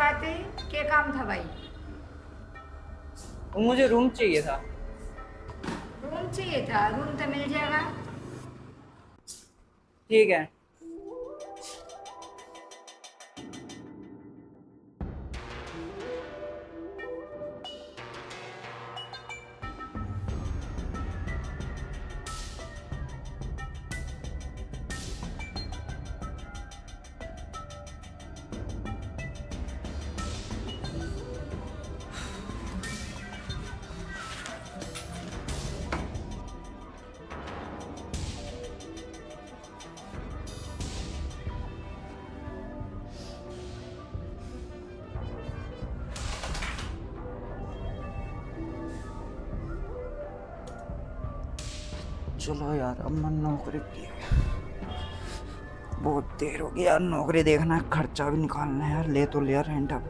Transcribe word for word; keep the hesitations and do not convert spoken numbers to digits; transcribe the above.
आते, क्या काम था भाई? मुझे रूम चाहिए था। रूम चाहिए था? रूम तो मिल जाएगा। ठीक है। चलो यार, अब मैं नौकरी पे, बहुत देर हो गई यार, नौकरी देखना है, खर्चा भी निकालना है यार। ले तो लिया रेंट अब।